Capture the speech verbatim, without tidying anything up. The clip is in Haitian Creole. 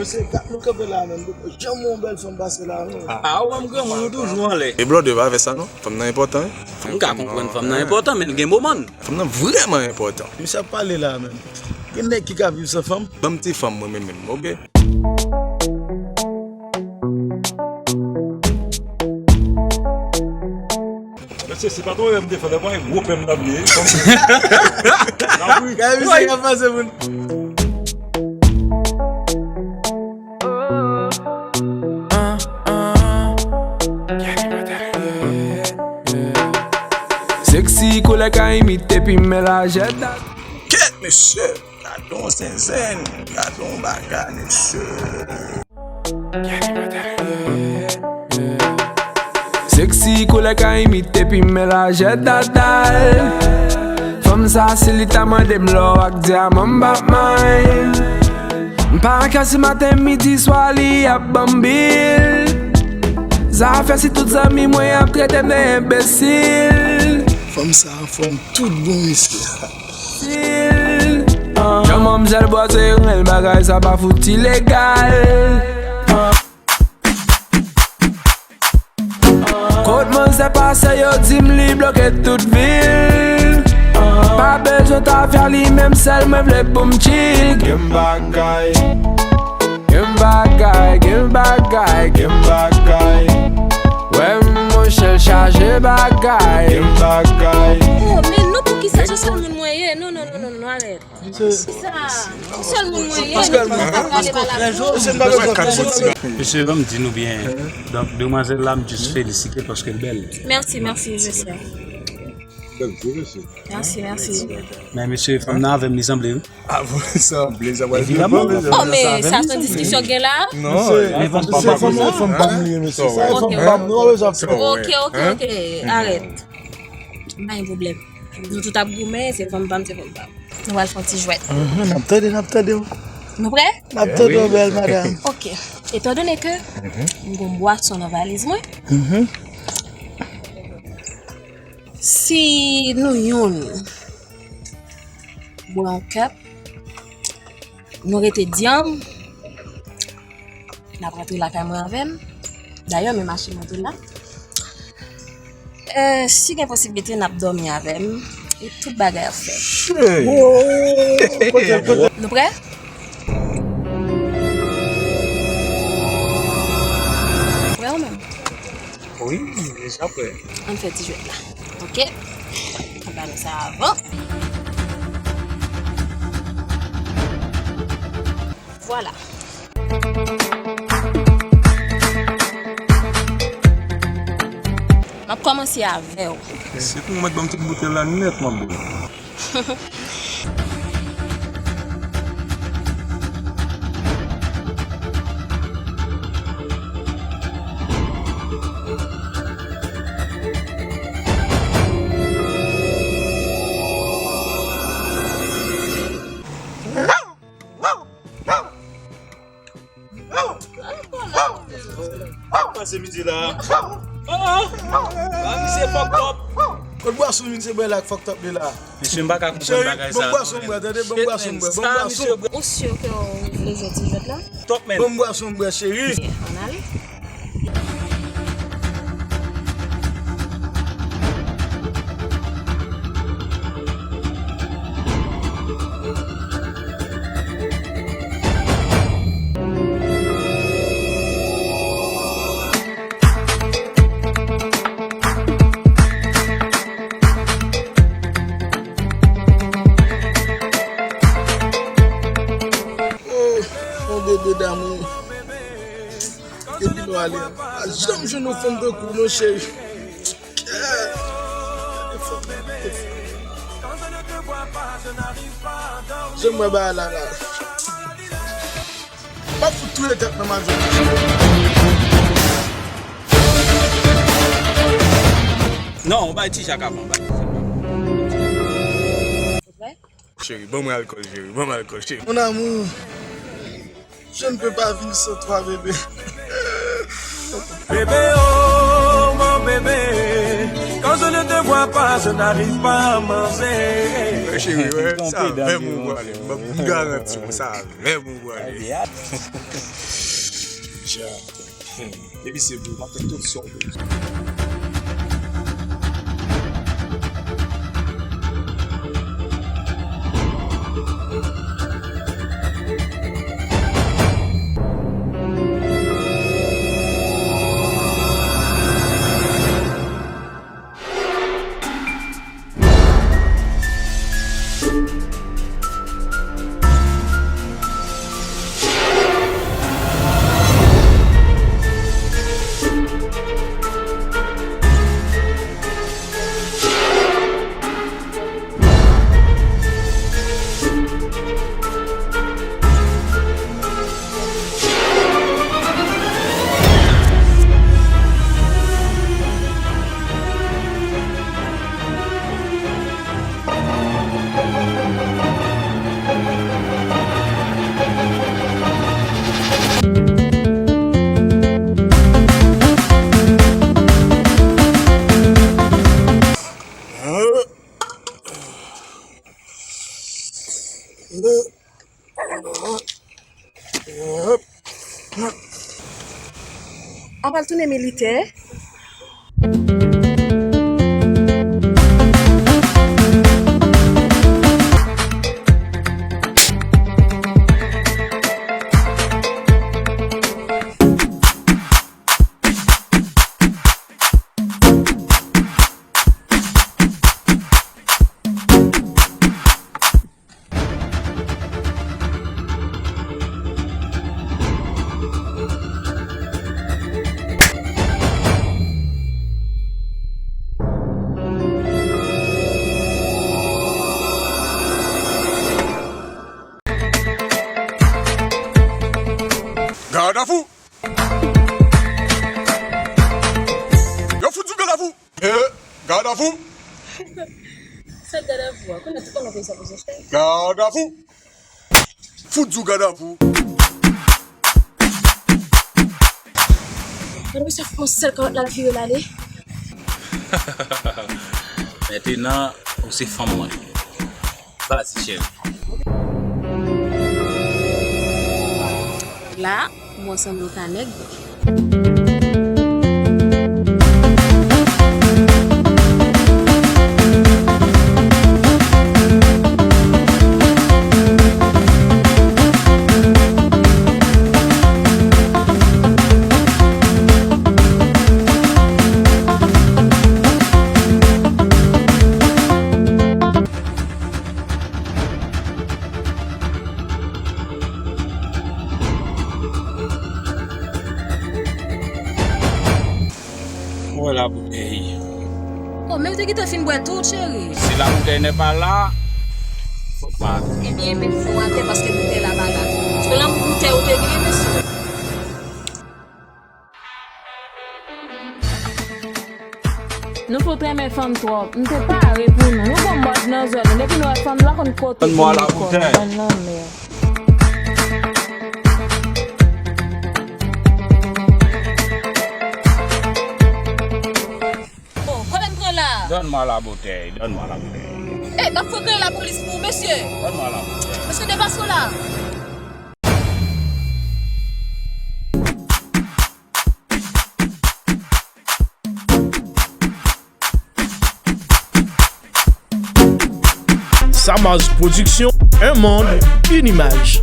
Se kat nou kanpe la menm. Janm yon bèl fanm pase la non. A, ou wè m granmoun, ou toujou anlè. E blòdè pa fè sa non. Fanm nan enpòtan wi. M ka konprann fanm nan enpòtan, men l gen moman l. Fanm nan vrèman enpòtan. Misye ap pale la menm. Gen nèg ki ka viv san fanm? Ban m ti fanm mwen menm menm, oke? Mesye, se pa tro rèv m te fè, lè mwen gwo pè m nan bliye. Gade misye k ap pase moun. Sexy koulè ka imite pi men lajè dat. Kèt mesye, gade yon zenzenn, gade yon bagay mesye. Sexy koulè ka imite pi men lajè dadal. Fanm sa si li ta mande m lò ak dyaman m p ap may. M pa ka si maten midi swa li ap ban m bil. Zafè si tout zanmi mwen ap trete m de enbesil. Fanm sa anfòm tout bon mesye. Jan manmzèl bwase renl bagay sa pa fout ilegal. Kot manzè pase yo di m li bloke tout vil. Pa bezwen ta fè li menm sèl mwen vle pou m chill. Gen bagay. Gen bagay, gen bagay, gen bagay. Wè monchè l chaje bagay. Gen bagay. Oh, men non, poukisa se sèl moun mwen ye? Non, non, non, non, non, arèt. Poukisa? Yon sèl moun mwen ye, nou tout ap prale pa lakou. Mesye, ban m di nou byen. Donk, demwazèl la, m jis felisite paske l bèl. Mèsi, mèsi, je sais. Mèsi, mèsi. Men mesye, fanm nan avè m, li sanble wi. Ah, bon, sanble, sa pral. Evidaman. Oh, men sa se yon diskisyon gen la. Non, se fanm pa m li ye, mesye. Sa e fanm pa m, nou pa bezwen ap fè. Ok, ok, ok. Arèt. Pa gen pwoblèm. Nou tout ap goumen, se fanm pa m, se fanm pa m. Nou pral fè yon ti jwèt. Mhm, n ap tande, n ap tande w. Nou prè? N ap tande w, bèl madanm. Ok. Etandone ke m gon bwason nan valiz mwen, si nou youn bwè yon kèp, nou rete dyanm, n ap rantre lakay mwen avè m. Dayè, men machin mwen tou la. Eh, si gen posiblite, n ap dòmi avè m. E tout bagay ap fèt. Shit. Nou prè? Prè ou menm? Wi, m deja prè. Ann fè ti jwèt la. Ok? Ann ba nou sa avan. Vwala. M ap kòmanse avè w. Si pou mwen ban m tout boutèy la nèt, m ap bwè. Pase midi la. Ah, ah. Ah, misye fucked up. Kot bwason misye bwè la k fucked up li la? Mesye, m pa ka konprann bagay sa. Cheri, ban m bwason m bwè, tande, ban m bwason m bwè, ban m bwason. Ou si ke w vle jwe ti jwèt la? Top, man. Ban m bwason m bwè, cheri. Ok, ann ale. Oh, mon bébé d'amour. Epi nou ale. Pa janm jwenn yon fanm tankou w non, cheri. Janm wè bagay la la. M ap fout touye tèt nan majorite. Non, ou bay ti jak avan, bay ti jak avan. Cheri, ban mwen alkòl, cheri, ban mwen alkòl, cheri. Mon amour, je ne peux pas vivre sans toi, bébé. Bébé, oh, mon bébé, quand je Ne te vois pas, je n'arrive pas à manger. Cheri, wè, sa menm ou prale. M ap garanti w, sa menm ou prale. Dja. Depi se pou, m ap fè tout sa w vle. An pral tounen militè. Gadafou! Yo fout sou Gadafou! Eh, Gadafou! Sa Gadafou a? Konnen tout moun konn sa pou se chè. Gadafou! Fout sou Gadafou! Gade misye fè yon sèl kalòt la l vire l ale. Mentnan, ou se fanm mwen. Vas-y, cheri. La, mwen sanble yon ka nèg. Wè laboutèy. Oh, men ou te gentan fin bwè tout, cheri. Si laboutèy n'est pas là, fò pa. Ebyen, met fon atè paske boutèy la pa la. Paske lanmou boutèy ou te genyen, mesye. Nou fout renmen fanm twòp. M te pare pou nou. Nou gon mòd nan zòn nou. Depi nou wè fanm, nou pa konn kote pou nou konn. Donne-moi la bouteille. Bann lanmè. Oh, kòman m pran la? Donne-moi la bouteille, donne-moi la bouteille. Eh, m ap fè rele lapolis pou ou, mesye. Donne-moi la bouteille. Mesye, depase w la. Samaz Production, un monde, une image.